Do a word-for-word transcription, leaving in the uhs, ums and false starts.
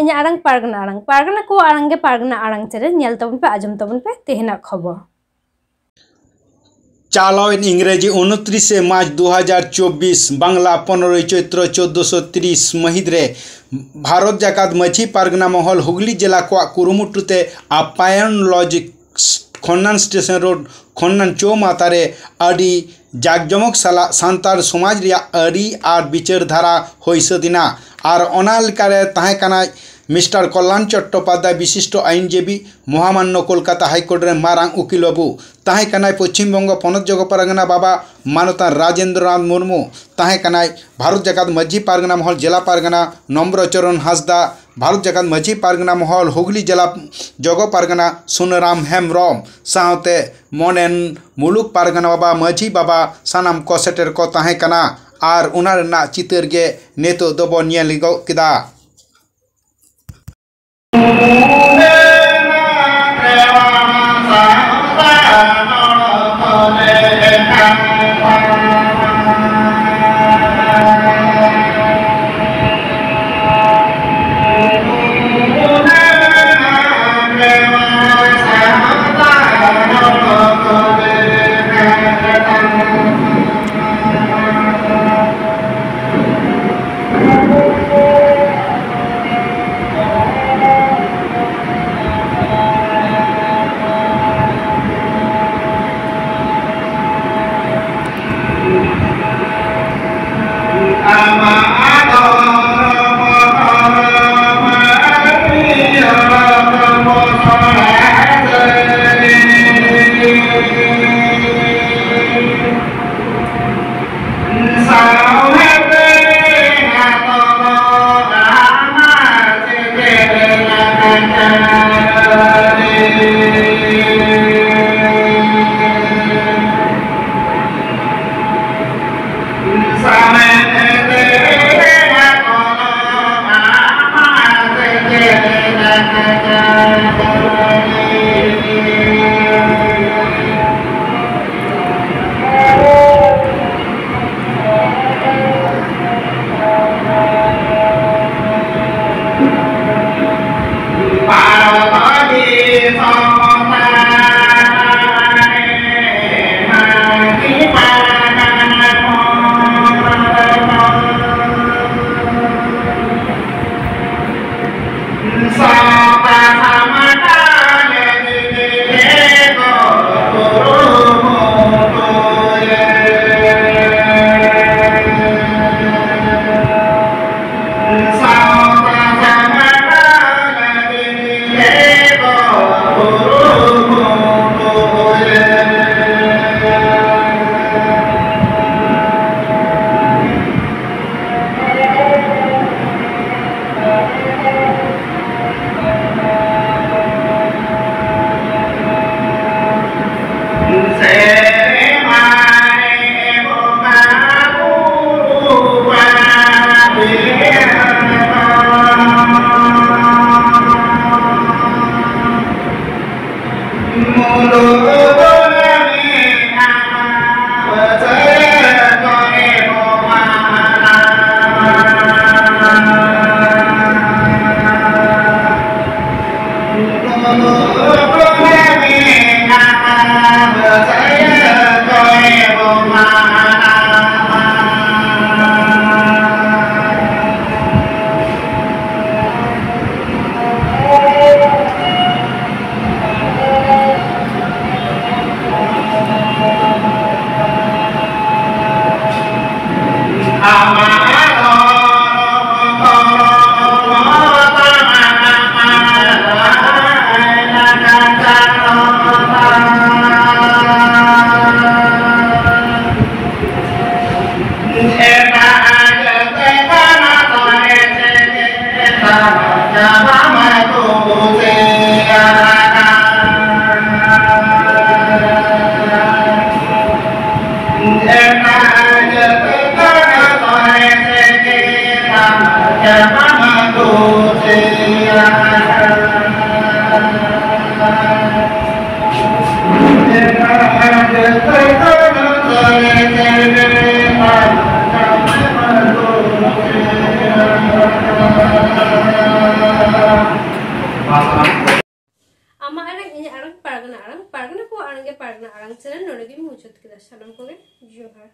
ᱤᱧᱟᱹᱜ ᱟᱲᱟᱝ ᱯᱟᱨᱜᱟᱱᱟ ᱟᱲᱟᱝ, ᱯᱟᱨᱜᱟᱱᱟ ᱠᱚᱣᱟᱜ ᱟᱲᱟᱝ ᱜᱮ ᱯᱟᱨᱜᱟᱱᱟ ᱟᱲᱟᱝ ᱪᱮᱱᱮᱞ, ᱧᱮᱞ ᱛᱟᱵᱚᱱ ᱯᱮ, ᱟᱸᱡᱚᱢ ᱛᱟᱵᱚᱱ ᱯᱮ ᱛᱮᱦᱮᱧᱟᱜ ᱠᱷᱚᱵᱚᱨ᱾ ᱪᱟᱞᱟᱣᱮᱱ ᱤᱝᱨᱮᱡᱤ ᱩᱱᱛᱨᱤᱥᱮ ᱢᱟᱨᱪ ᱫᱩ ᱦᱟᱡᱟᱨ ᱪᱚᱵᱵᱤᱥ, ᱵᱟᱝᱞᱟ ᱯᱚᱱᱨᱚᱭ ᱪᱳᱭᱛᱨᱚ ᱪᱳᱫᱽᱫᱳᱥᱚ ᱛᱤᱨᱤᱥ ᱢᱟᱹᱦᱤᱛ ᱨᱮ ᱵᱷᱟᱨᱚᱛ ᱡᱟᱠᱟᱛ ᱢᱟᱹᱡᱷᱤ ᱯᱟᱨᱜᱟᱱᱟ ᱢᱚᱦᱚᱞ ᱦᱩᱜᱽᱞᱤ ᱡᱮᱞᱟ ᱠᱚᱣᱟᱜ ᱠᱩᱨᱩᱢᱩᱴᱩ ᱛᱮ ᱟᱯᱟᱭᱚᱱ ᱞᱚᱡᱽ ᱠᱷᱚᱱᱱᱟᱱ ᱥᱴᱮᱥᱚᱱ ᱨᱳᱰ, ᱠᱷᱚᱱᱱᱟᱱ ᱪᱳᱣᱢᱟᱛᱟ ᱨᱮ ᱟᱹᱰᱤ ᱡᱟᱠᱡᱚᱢᱚᱠ ᱥᱟᱞᱟᱜ ᱥᱟᱱᱛᱟᱲ ᱥᱚᱢᱟᱡᱽ ᱨᱮᱭᱟᱜ ᱟᱹᱨᱤ ᱟᱨ ᱵᱤᱪᱟᱹᱨ ᱫᱷᱟᱨᱟ ᱦᱩᱭ ᱥᱟᱹᱛ ᱮᱱᱟ᱾ ᱟᱨ ᱚᱱᱟ ᱞᱮᱠᱟᱨᱮ ᱛᱟᱦᱮᱸ ᱠᱟᱱᱟᱭ ᱢᱤᱥᱴᱟᱨ ᱠᱚᱞᱞᱟᱱ ᱪᱚᱴᱴᱳᱯᱟᱫᱽᱫᱷᱟᱭ, ᱵᱤᱥᱤᱥᱴᱚ ᱟᱭᱤᱱᱡᱤᱵᱤ, ᱢᱚᱦᱟᱢᱟᱱᱱᱚ ᱠᱳᱞᱠᱟᱛᱟ ᱦᱟᱭᱠᱳᱨᱴ ᱨᱮᱱ ᱢᱟᱨᱟᱝ ᱩᱠᱤᱞ ᱵᱟᱹᱵᱩ᱾ ᱛᱟᱦᱮᱸ ᱠᱟᱱᱟᱭ ᱯᱚᱪᱷᱤᱢ ᱵᱚᱝᱜᱚ ᱯᱚᱱᱚᱛ ᱡᱚᱜᱚ ᱯᱟᱨᱜᱟᱱᱟ ᱵᱟᱵᱟ ᱢᱟᱱᱚᱛᱟᱱ ᱨᱟᱡᱮᱱᱫᱨᱚ ᱱᱟᱛᱷ ᱢᱩᱨᱢᱩ᱾ ᱛᱟᱦᱮᱸ ᱠᱟᱱᱟᱭ ᱵᱷᱟᱨᱚᱛ ᱡᱟᱠᱟᱛ ᱢᱟᱹᱡᱷᱤ ᱯᱟᱨᱜᱟᱱᱟ ᱢᱚᱦᱚᱞ ᱡᱮᱞᱟ ᱯᱟᱨᱜᱟᱱᱟ ᱱᱚᱢᱵᱨᱚᱪᱚᱨᱚᱱ ᱦᱟᱸᱥᱫᱟ, ᱵᱷᱟᱨᱚᱛ ᱡᱟᱠᱟᱛ ᱢᱟᱹᱡᱷᱤ ᱯᱟᱨᱜᱟᱱᱟ ᱢᱚᱦᱚᱞ ᱦᱩᱜᱽᱞᱤ ᱡᱮᱞᱟ ᱡᱚᱜᱚ ᱯᱟᱨᱜᱟᱱᱟ ᱥᱩᱱᱟᱨᱟᱢ ᱦᱮᱢᱵᱽᱨᱚᱢ, ᱥᱟᱶᱛᱮ ᱢᱚᱱᱮᱱ ᱢᱩᱞᱩᱠ ᱯᱟᱨᱜᱟᱱᱟ ᱵᱟᱵᱟ, ᱢᱟᱹᱡᱷᱤ ᱵᱟᱵᱟ, ᱥᱟᱱᱟᱢ ᱠᱚ ᱥᱮᱴᱮᱨ ᱠᱚ ᱛᱟᱦᱮᱸ ᱠᱟᱱᱟ᱾ ᱟᱨ ᱚᱱᱟ ᱨᱮᱱᱟᱜ ᱪᱤᱛᱟᱹᱨ ᱜᱮ ᱱᱤᱛᱚᱜ ᱫᱚᱵᱚᱱ ᱧᱮᱞ ᱜᱚᱫ ᱠᱮᱫᱟ᱾ ᱟᱢᱟᱜ ᱟᱲᱟᱝ, ᱤᱧᱟᱹᱜ ᱟᱲᱟᱝ, ᱯᱟᱨᱜᱟᱱᱟ ᱟᱲᱟᱝ, ᱯᱟᱨᱜᱟᱱᱟ ᱠᱚᱣᱟᱜ ᱟᱲᱟᱝ ᱜᱮ ᱯᱟᱨᱜᱟᱱᱟ ᱟᱲᱟᱝ ᱪᱮᱱᱮᱞ ᱱᱚᱰᱮ ᱜᱤᱧ ᱢᱩᱪᱟᱹᱫ ᱠᱮᱫᱟ᱾ ᱥᱟᱱᱟᱢ ᱠᱚᱜᱮ ᱡᱚᱦᱟᱨ᱾